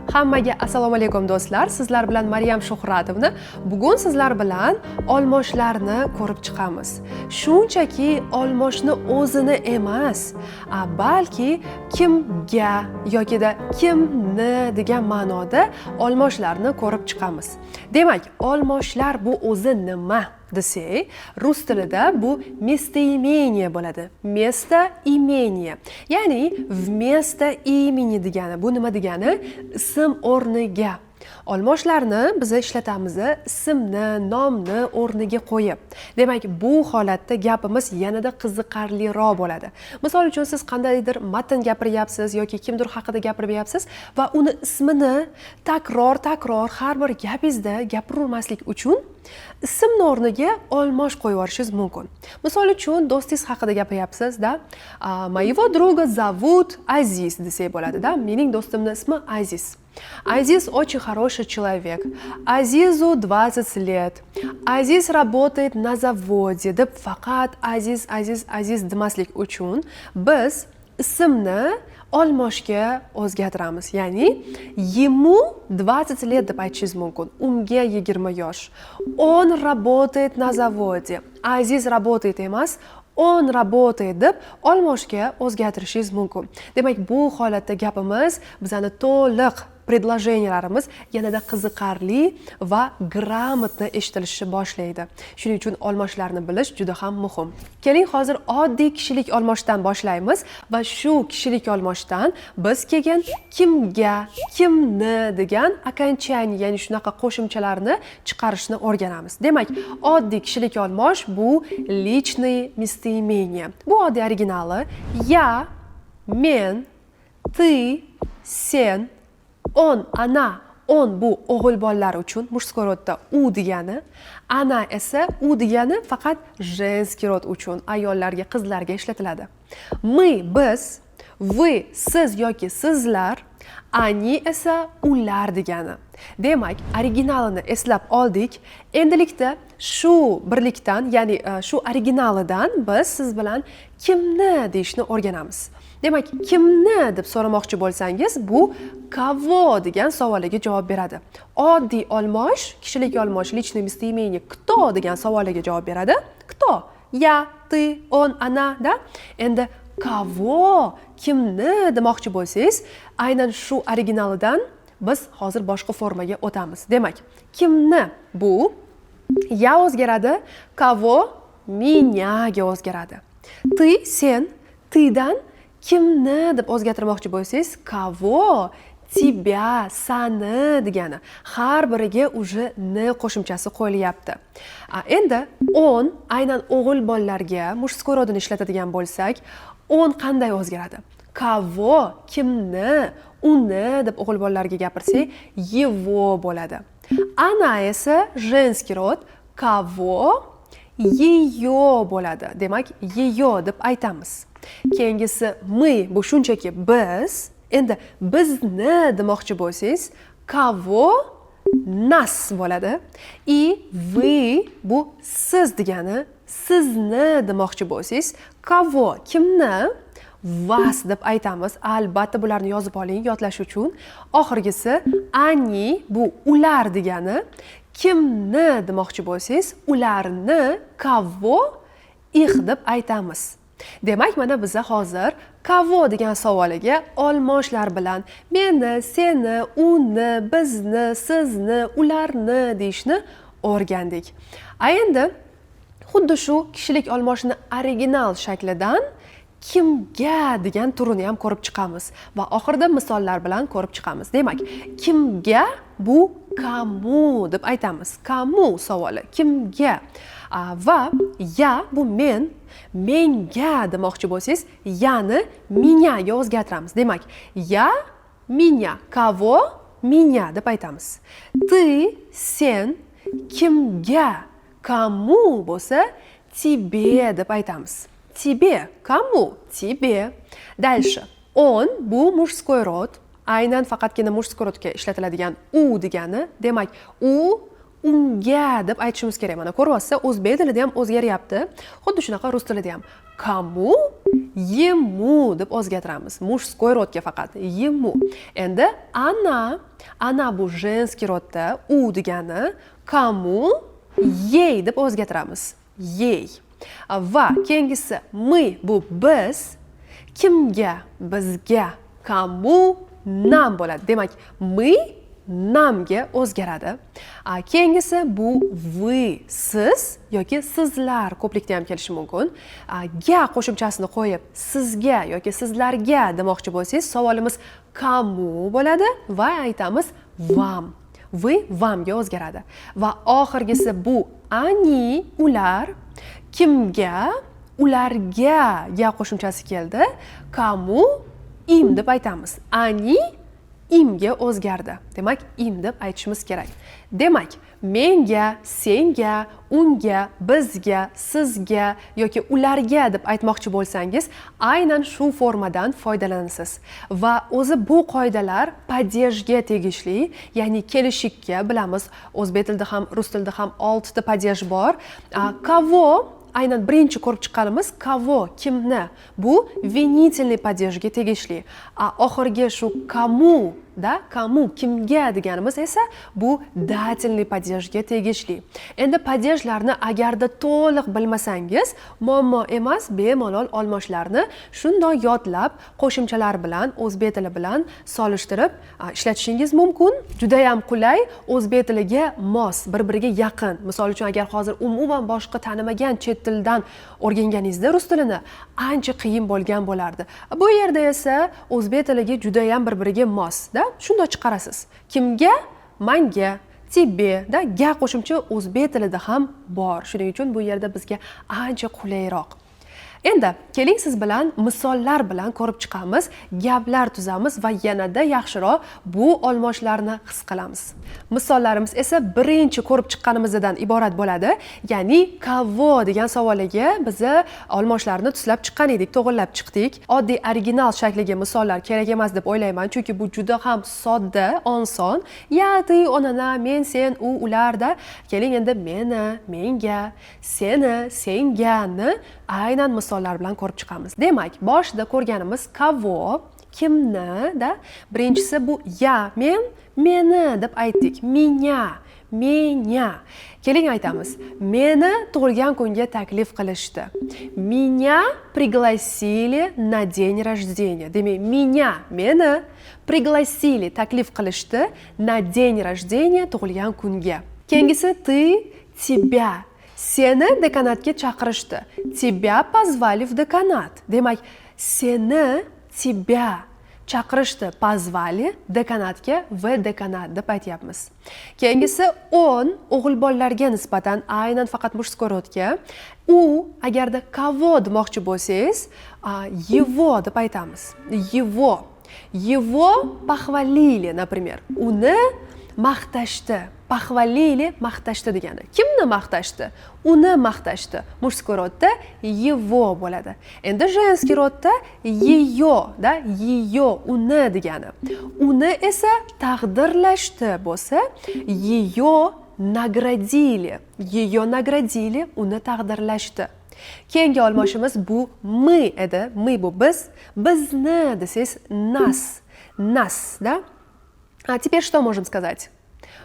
Hammaga assalomu alaykum, do'stlar! Sizlar bilan Maryam Shuhratovna. Bugun sizlar bilan olmoshlarni ko'rib chiqamiz. Shunchaki olmoshni o'zini emas, balki kimga yokida kimni degan ma'noda olmoshlarni ko'rib chiqamiz. Demak, olmoshlar bu o'zi nima desak, rus tilida bu местоимение bo'ladi. Местоимение, ya'ni вместо имени degani. Bu nima degani? Ism o'rniga. Olmoshlarni biz ishlatamiz ismni, nomni o'rniga qo'yib. Demak, bu holatda gapimiz yanada qiziqarliroq bo'ladi. Misol uchun, siz qandaydir matn gapiryapsiz yoki kimdir haqida gapiryapsiz va uni ismini takror takror har bir gapingizda gapiravermaslik uchun ismni o'rniga olmosh qo'yib yuborishingiz mumkin. Misol uchun, do'stingiz haqida gapiryapsizda, "Моего друга зовут Aziz" desak bo'ladida. Mening do'stimni ismi Aziz. Aziz очень хороший человек. Азизу 20 лет. Aziz работает на заводе deb faqat Aziz, Aziz, Aziz demaslik uchun biz ismni olmoshga o'zgartiramiz. Ya'ni "ему 20 лет" deb aytishingiz mumkin. Unga 20 yosh. Он работает на заводе. Aziz работает emas, он работает deb olmoshga o'zgartirishingiz mumkin. Demak, bu holatda gapimiz, bizani to'liq предложения larimiz yanada qiziqarli va грамотно eshitilishni boshlaydi. Shuning uchun olmoshlarni bilish juda ham muhim. Keling, hozir oddiy kishilik olmoshdan boshlaymiz va shu kishilik olmoshdan biz keyin kimga, kimni degan окончание, ya'ni shunaqa qo'shimchalarni chiqarishni o'rganamiz. Demak, oddiy kishilik olmosh bu личный местоимение. Bu oddiy originali: я, men, ты, sen, он, она. Он bu o'g'il bolalar uchun, мужской род da u degani. Она esa, u degani faqat женский род uchun, ayollarga, qizlarga ishlatiladi. Мы, biz, вы, siz yoki sizlar, они esa ular degani. Demak, originalini eslab oldik. Endilikda shu birlikdan, ya'ni shu originalidan biz siz bilan kimni deyishni o'rganamiz. Demak, kimni deb so'ramoqchi bo'lsangiz, bu кого degan savoliga javob beradi. Oddiy olmosh, kishilik olmosh, личное местоимение кто degan savoliga javob beradi. Кто? Я, ты, он, она, да? Endi кого, kimni demoqchi bo'lsangiz, aynan shu originalidan biz hozir boshqa formaga o'tamiz. Demak, kimni bu я o'zgaradi, кого меня ga o'zgaradi. Ты, sen, ты dan kimni deb o'zgartirmoqchi bo'lsangiz, кого тебя, sani degani. Har biriga уже ni qo'shimchasi qo'yilyapti. Endi он aynan o'g'il bolalarga, мужской род ini ishlatadigan bo'lsak, он qanday o'zgaradi? Кого, kimni, uni deb o'g'il bolalarga gapirsak, его bo'ladi. Она esa женский род, кого ее bo'ladi. Demak, ее deb aytamiz. Keyingisi мы, bu shunchaki biz. Endi bizni demoqchi bo'lsangiz, кого нас bo'ladi. И вы bu siz degani, sizni demoqchi bo'lsangiz, кого, kimni, вас deb aytamiz. Albatta, bularni yozib oling yodlash uchun. Oxirgisi они, bu ular degani. Kimni demoqchi bo'lsangiz, ularni, кого их deb aytamiz. Demak, mana biza hozir кого degan savoliga olmoshlar bilan meni, seni, uni, bizni, sizni, ularni deyishni o'rgandik. A endi xuddi shu kishilik olmoshni original shaklidan kimga degan turini ham ko'rib chiqamiz va oxirida misollar bilan ko'rib chiqamiz. Demak, kimga bu кому deb aytamiz. Кому savoli, kimga. Va я bu men, menga demoqchi bo'lsangiz, я ni меня ga o'zgartiramiz. Demak, я, меня, кого меня deb aytamiz. Ты, sen, kimga, кому bo'lsa, тебе deb aytamiz. Тебе, кому? Тебе. Дальше. Он bu мужской род. Aynan faqatgina мужской род ga ishlatiladigan u degani. Demak, u, Unga deb aytishimiz kerak. Mana, ko'ryapsiz, o'zbek tilida ham o'zgaryapti, xuddi shunaqa rus tilida ham кому, ему deb o'zgartiramiz. Мужской род ga faqat ему. Endi она. Она bu женский род da, u degani. Кому, ей deb o'zgartiramiz, ей. Va keyingisi мы, bu biz. Kimga? Bizga. Кому, нам bo'ladi. Demak, мы, нам ga o'zgaradi. Keyingisi bu вы, siz yoki sizlar, ko'plikda ham kelishi mumkin. Ga qo'shimchasini qo'yib, sizga yoki sizlarga demoqchi bo'lsangiz, savolimiz кому bo'ladi va aytamiz вам. Вы, вам ga o'zgaradi. Va oxirgisi bu они, ular. Kimga? Ularga. Ga qo'shimchasi keldi. Кому, им deb aytamiz. Они им ga o'zgardi. Demak, им deb aytishimiz kerak. Demak, menga, senga, unga, bizga, sizga yoki ularga deb aytmoqchi bo'lsangiz, aynan shu formadan foydalanasiz. Va o'zi bu qoidalar падеж ga tegishli, ya'ni kelishikka. Bilamiz, o'zbek tilida ham, rus tilida ham oltita падеж bor. Кого, aynan birinchi ko'rib chiqqanimiz кого, kimni, bu винительный падеж ga tegishli. A oxirgi shu кому да, кому, kimga deganimiz esa bu дательный падеж ga tegishli. Endi падеж larni agarda to'liq bilmasangiz, muammo emas, bemalol olmoshlarni shundoq yodlab, qo'shimchalar bilan, o'zbek tili bilan solishtirib ishlatishingiz mumkin. Judayam qulay, o'zbek tiliga mos, bir biriga yaqin. Misol uchun, agar hozir umuman boshqa tanimagan chet tildan o'rganganingizda rus tilini, ancha qiyin bo'lgan bo'lardi. Bu yerda esa o'zbek tiliga judayam bir biriga mos da, shundoq chiqarasiz: kimga? Manga, тебе да. Ga qo'shimcha o'zbek tilida ham bor, shuning uchun bu yerda bizga ancha qulayroq. Endi keling, siz bilan misollar bilan ko'rib chiqamiz, gaplar tuzamiz va yanada yaxshiroq bu olmoshlarni his qilamiz. Misollarimiz esa birinchi ko'rib chiqqanimizdan iborat bo'ladi, ya'ni кого degan savoliga biza olmoshlarni tuslab chiqqan edik, to'g'irlab chiqdik. Oddiy original shakliga misollar kerak emas deb o'ylayman, chunki bu juda ham sodda, oson: я, ты, он, она, men, sen, u, ularda. Keling, endi meni, menga, seni, sengani aynan misollar bilan ko'rib chiqamiz. Demak, boshida ko'rganimiz кого, kimni da. Birinchisi bu я, men, meni deb aytdik, меня, меня. Keling, aytamiz: meni tug'ilgan kunga taklif qilishdi. Меня пригласили на день рождения. Demak, меня, meni, пригласили, taklif qilishdi, на день рождения, tug'ilgan kunga. Keyingisi ты, тебя. Seni dekanatga chaqirishdi. Тебя позвали в деканат. Demak, seni, тебя chaqirishdi, позвали dekanatga, в деканат deb aytyapmiz. Keyingisi он, o'g'il bolalarga nisbatan, aynan faqat мужской род ga. U, agarda кого demoqchi bo'lsangiz, его deb aytamiz. Его. Его похвалили, например. Uni maqtashdi. Похвалили, maqtashdi degani. Kimni maqtashdi? Uni maqtashdi. Мужской род da его bo'ladi. Endi женский род da ее да, ее, uni degani. Uni esa taqdirlashdi bo'lsa, ее наградили. Ее наградили, uni taqdirlashdi. Keyingi olmoshimiz bu мы edi. Мы bu biz. Bizni desangiz, нас. Нас, да? А теперь что можем сказать?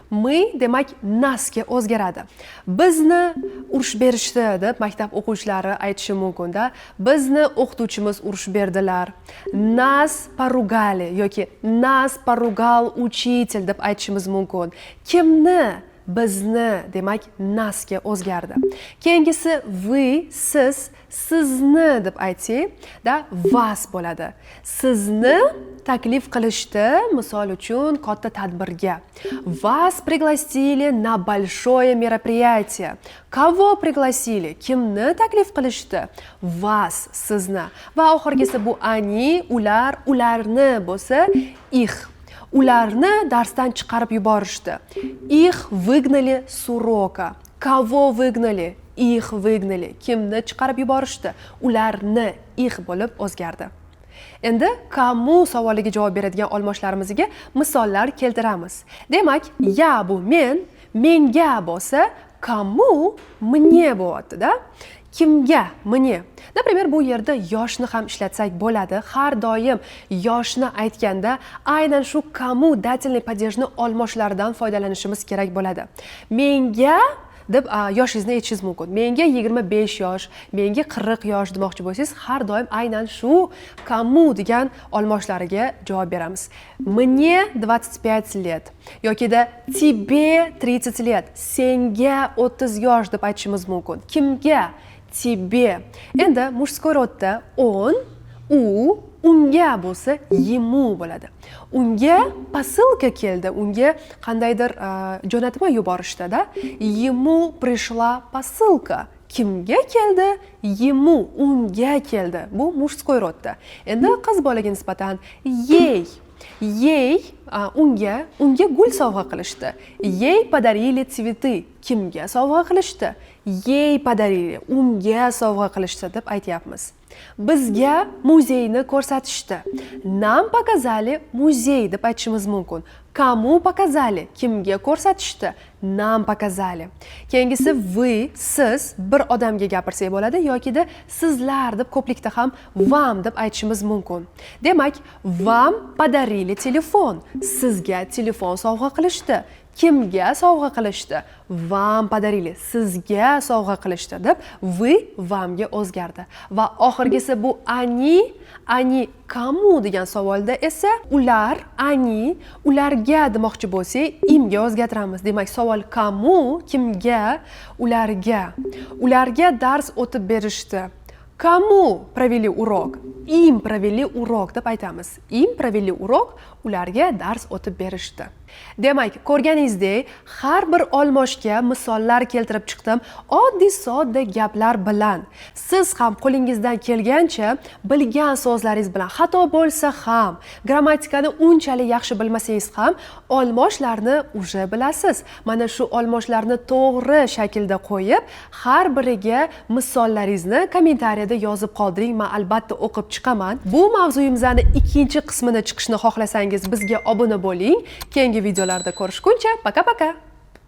Мы, demak, нас ga o'zgaradi. Bizni urush berishdi deb maktab o'quvchilari aytishi mumkinda. Bizni o'qituvchimiz urush berdilar. Нас поругали yoki нас поругал учитель deb aytishimiz mumkin. Kimni? Bizni, demak, нас ga o'zgardi. Keyingisi вы, siz, sizni deb aytsak da, вас bo'ladi. Sizni taklif qilishdi, misol uchun, katta tadbirga. Вас пригласили на большое мероприятие. Кого пригласили? Kimni taklif qilishdi? Вас, sizni. Va oxirgisi bu они, ular, ularni bo'lsa, их. Ularni darsdan chiqarib yuborishdi. Их выгнали с урока. Кого выгнали? Их выгнали. Kimni chiqarib yuborishdi? Ularni, их bo'lib o'zgardi. Endi кому savoliga javob beradigan olmoshlarimizga misollar keltiramiz. Demak, я bu men, Menga bo'lsa, кому, мне bo'lyapti-da. Kimga, мне. Например, bu yerda yoshni ham ishlatsak bo'ladi. Har doim yoshni aytganda aynan shu кому дательный падеж ni olmoshlaridan foydalanishimiz kerak bo'ladi. Menga deb yoshingizni aytishingiz mumkin. Menga 25 yosh, menga 40 yosh demoqchi bo'lsangiz, har doim aynan shu кому degan olmoshlariga javob beramiz. Мне 25 лет yokida тебе 30 лет, senga 30 yosh deb aytishimiz mumkin. Kimga? Тебе. Endi мужской род da он, u, unga bo'lsa, ему bo'ladi. Unga posilka keldi, unga qandaydir jo'natma yuborishdi-da. Ему пришла посылка. Kimga keldi? Ему, unga keldi. Bu мужской род da. Endi qiz bolaga nisbatan ей. Ей, unga gul sovg'a qilishdi. Ей подарили цветы. Kimga sovg'a qilishdi? Ей подарили, unga sovg'a qilishdi deb aytyapmiz. Bizga muzeyni ko'rsatishdi. Нам показали музей deb aytishimiz mumkin. Кому показали? Kimga ko'rsatishdi? Нам показали. Keyingisi вы, siz, bir odamga gapirsak bo'ladi yokida sizlar deb ko'plikda ham вам deb aytishimiz mumkin. Demak, вам подарили телефон. Sizga telefon sovg'a qilishdi. Kimga sovg'a qilishdi? Вам подарили. Sizga sovg'a qilishdi deb вы вам ga o'zgardi. Va oxirgisi bu они, они кому degan savolda esa ular, они, ularga demoqchi bo'lsak, им ga o'zgartiramiz. Demak, savol кому, kimga, ularga. Ularga dars o'tib berishdi. Кому провели урок? Им провели урок deb aytamiz. Им провели урок, ularga dars o'tib berishdi. Demak, ko'rganingizdek, har bir olmoshga misollar keltirib chiqdim, oddiy sodda gaplar bilan. Siz ham qo'lingizdan kelgancha bilgan so'zlaringiz bilan, xato bo'lsa ham, grammatikani unchalik yaxshi bilmasangiz ham, olmoshlarni уже bilasiz. Mana shu olmoshlarni to'g'ri shaklda qo'yib, har biriga misollaringizni kommentariyada yozib qoldiring. Men albatta o'qib chiqaman. Bu mavzuyimizni ikkinchi qismini chiqishni xohlasangiz, bizga obuna bo'ling. Keyingi videolarda ko'rishguncha, пока-пока.